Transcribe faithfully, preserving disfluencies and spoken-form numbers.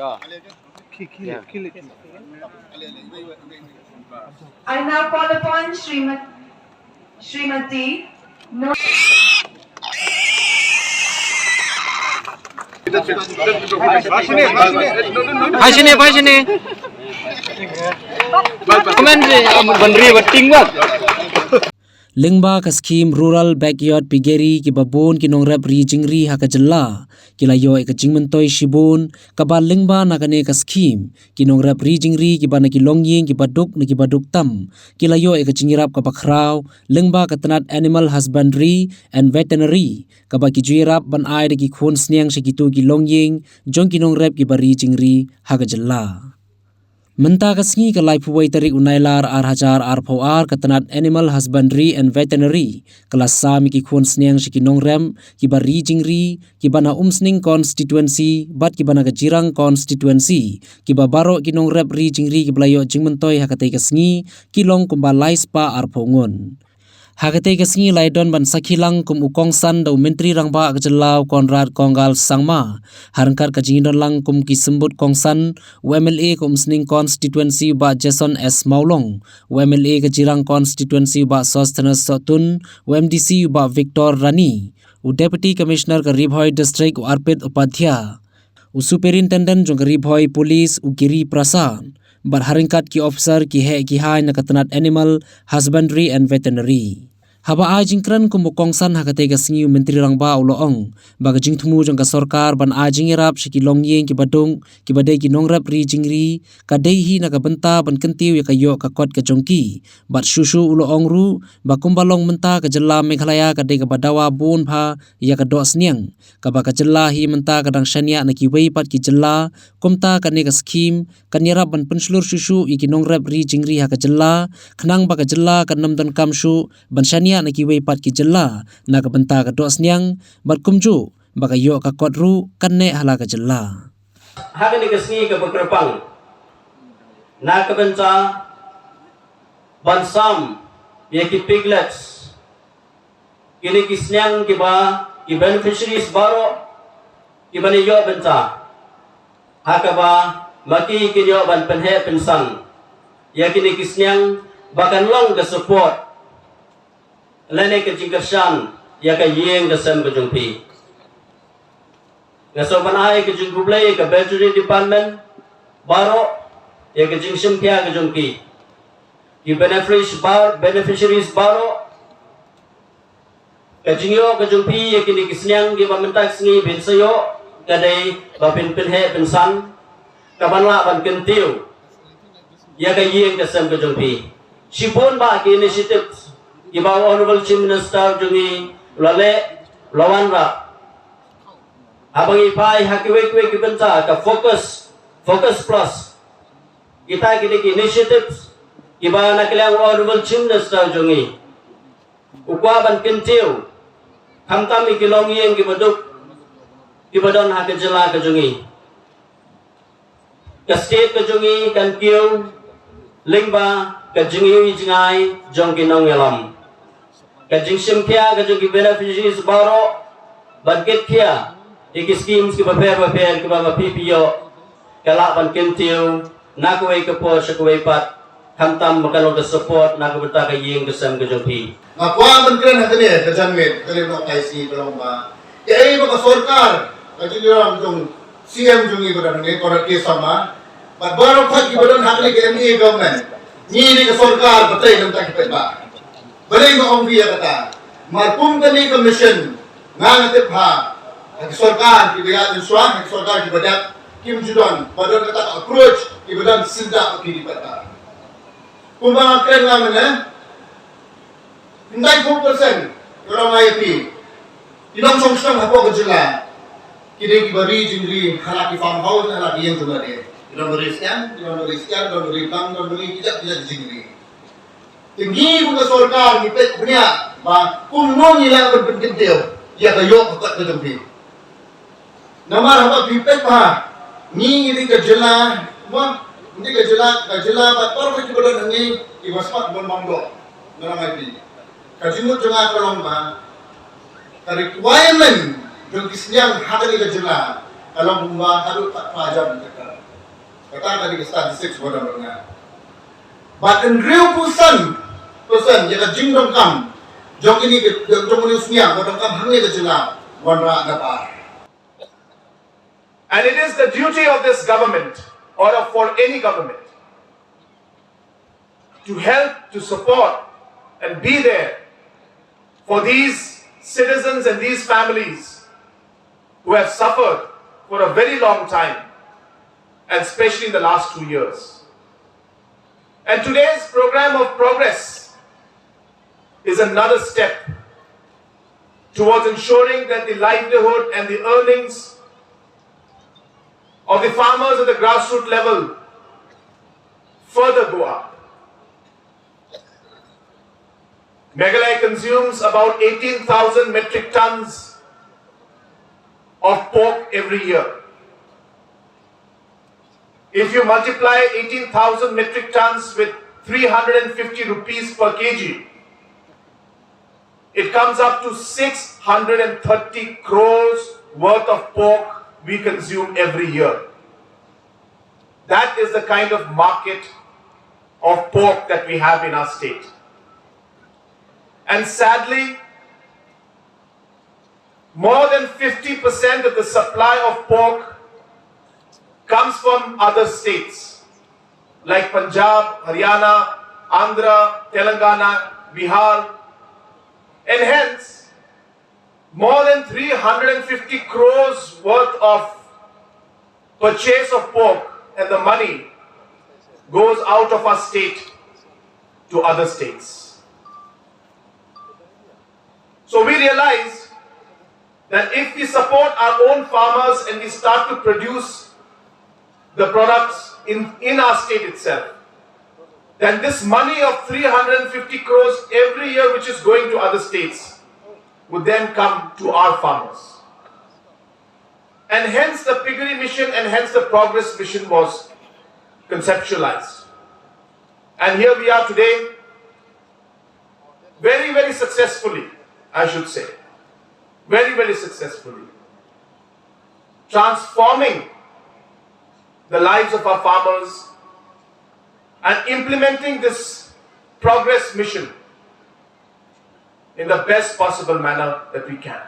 I now call upon Srimati, Srimati No. Hai sini, hai sini. Komen je, ban ri, ban ting bad. Lyngba ka skhim Rural Backyard Piggery, kiba bun ki nongrep ri jingri ha ka jylla ki la ïoh ïa ka jingmyntoi shibun, kaba lyngba na kane ka skhim, ki nongrep ri jingri kiba na ki longïing kiba duk ne kiba duk tam ki la ïoh ïa ka jingïarap kaba khraw lyngba ka tnat Animal Husbandry and Veterinary, kaba ki ju ïarap ban ai da ki khun sniang sha kito ki longïing jong ki nongrep kiba ri jingri ha ka jylla. Mynta ka sngi, ka laiphew wei tarik u Nailar ar hajar arphew ar, ka tnat Animal Husbandry and Veterinary ka la sam ïa ki khun sniang sha ki nongrep kiba ri jingri, kiba na Umsning Constituency bad kiba na ka Jirang Constituency, kiba baroh ki nongrep ri jingri kiba la ïoh jingmyntoi ha katei ka sngi ki long kumba lai spah arphew ngut. Ha katei ka sngi la ïadon ban sakhi lang kum u kongsan da u Myntri Rangbah ka jylla, u Conrad Kongkal Sangma, ha ryngkat ka jingïadon lang kum ki symbud kongsan, u M L A ka Umsning Constituency, u Bah Jason S Mawlong, u M L A ka Jirang Constituency, u Bah Sosthenes Sohtun, u M D C, u Bah Victor Rani, u Deputy Commissioner ka Ri Bhoi District, u Arpit Upadhyay, u Superintendent jong ka Ri Bhoi Police, u Giri Prasad, bad ha ryngkat ki officer, ki heh ki hai na ka tnat Animal Husbandry and Veterinary. Haba ai jingkren kum u kongsan ha katei ka sngi, u Myntri Rangbah u la ong ba ka jingthmu jong ka sorkar ban ai jingïarap sha ki longïing kiba duk, kiba dei ki nongrep ri jingri, ka dei hi na ka bynta ban kyntiew ïa ka ïoh ka kot ka jong ki. Bad shuh shuh u la ong ruh ba kumba long mynta, ka jylla Meghalaya ka dei kaba dawa bun bha ïa ka doh sniang, kaba ka jylla hi mynta ka dang shaniah na kiwei pat ki jylla. Kumta kane ka skhim kan ïarap ban pynshlur shuh shuh ïa ki nongrep ri jingri ha ka jylla, khnang ba ka jylla kan ym donkam shuh ban shaniah na kiwei pat ki jylla na ka bynta ka doh sniang, bad kumjuh ba ka ïoh ka kot ruh kan neh ha la ka jylla. Ha kane ka sngi kaba kyrpang, na ka bynta ban sam ïa ki piglets, kine ki sniang kiba ki beneficiaries baroh kiba ïoh bynta, ha kaba ma ki kin ïoh ban pynheh pynsan ïa kine ki sniang, ba kan long ka support lane ka jingkyrshan ïa ka ïing ka sem ka jong phi. Nga sngewbha ban ai ka jingkhublei ïa ka Veterinary Department baroh ïa ka jingshim khia ka jong ki, ki beneficiaries bar-, beneficiaries baroh. Ka jingïoh ka jong phi ïa kine ki sniang kiba mynta ka sngi phin sa ïoh, ka dei ba phin pynheh pynsan, kaban lah ban kyntiew ïa ka ïing ka sem ka jong phi. Shibun bah ki initiatives kiba u Honorable Chief Minister jong ngi u la leh, u la wanrah. Haba ngi phai ha kiwei kiwei ki bynta, ka Focus, Focus Plus, kita kine ki initiatives kiba na ka liang u Honorable Chief Minister jong ngi u kwah ban kyntiew, khamtam ïa ki longïing kiba duk kiba don ha ka jylla ka jong ngi. Ka state ka jong ngi kan kiew lyngba ka jingïohi jngai jong ki nongïalam. Ka jingshim khia ka jong ki beneficiaries baroh ban kit khia ïa ki schemes kiba pher ba pher kiba ma phi phi ïoh, ka lah ban kyntiew na kawei ka por sha kawei pat, khamtam ba ka long ka support na ka bynta ka ïing ka sem ka jong phi. Nga kwah ban kren ha kane ka janmiet, kane ka kai sngi ka long ba, kaei ba ka sorkar, ka jingïalam jong C M jong ngi ba don hangne, Conrad K Sangma, bad baroh pat kiba don ha kane ka M D A government, ngi dei ka sorkar ba trei na ka bynta ki paidbah. Balei nga ong ïa kata? Namar kum kane ka mission, nga nga tip ha, ha ki sorkar kiba ïaid mynshuwa, ha ki sorkar kiba dep, kim ju don, ba don kata ka approach, kiba don syndah bad ki paidbah. Kumba nga kren nga mynne, khyndai phew percent, ka long I P, ki nongshong shnong hapoh ka jylla, ki dei kiba ri jingri ha la ki farmhouse, ha la ki ïing jong lade. Ki nongri sniang, ki nongri sniang, ki nongri bang, ki nongri kjat kjat jingri. Te ngi kum ka sorkar ngi peit bniah ba kumno ngi lah ban pynkyntiew ïa ka ïoh ka kot ka jong phi. Namar haba phi peit ba ngi, ngi dei ka jylla, mo, ngi dei ka jylla, ka jylla ba por ki ba don hangne kiba smat ban bam doh. Nga ong ïa phi, ka jingmut jong nga ka long ba ka requirement jong ki sniang ha kane ka jylla ka long kumba haduh khatphra hajar hektar. Kata ka dei ka statistics ba don nga. Bad hynriewphew san percent ïa ka jingdonkam jong kine ki, jong une u sniang ba donkam hangne ka jylla wanrah na bar. And it is the duty of this government, or of, for any government, to help, to support, and be there for these citizens and these families who have suffered for a very long time, and especially in the last two years. And today's program of progress is another step towards ensuring that the livelihood and the earnings of the farmers at the grassroots level further go up. Meghalaya consumes about eighteen thousand metric tons of pork every year. If you multiply eighteen thousand metric tons with three hundred fifty rupees per kg, it comes up to six hundred thirty crores worth of pork we consume every year. That is the kind of market of pork that we have in our state. And sadly, more than fifty percent of the supply of pork comes from other states like Punjab, Haryana, Andhra, Telangana, Bihar, and hence more than three hundred fifty crores worth of purchase of pork, and the money goes out of our state to other states. So we realize that if we support our own farmers and we start to produce the products in, in our state itself, then this money of three hundred fifty crores every year, which is going to other states, would then come to our farmers. And hence the Piggery Mission and hence the Progress Mission was conceptualized. And here we are today, very, very successfully, I should say, very, very successfully, transforming the lives of our farmers and implementing this Progress Mission in the best possible manner that we can.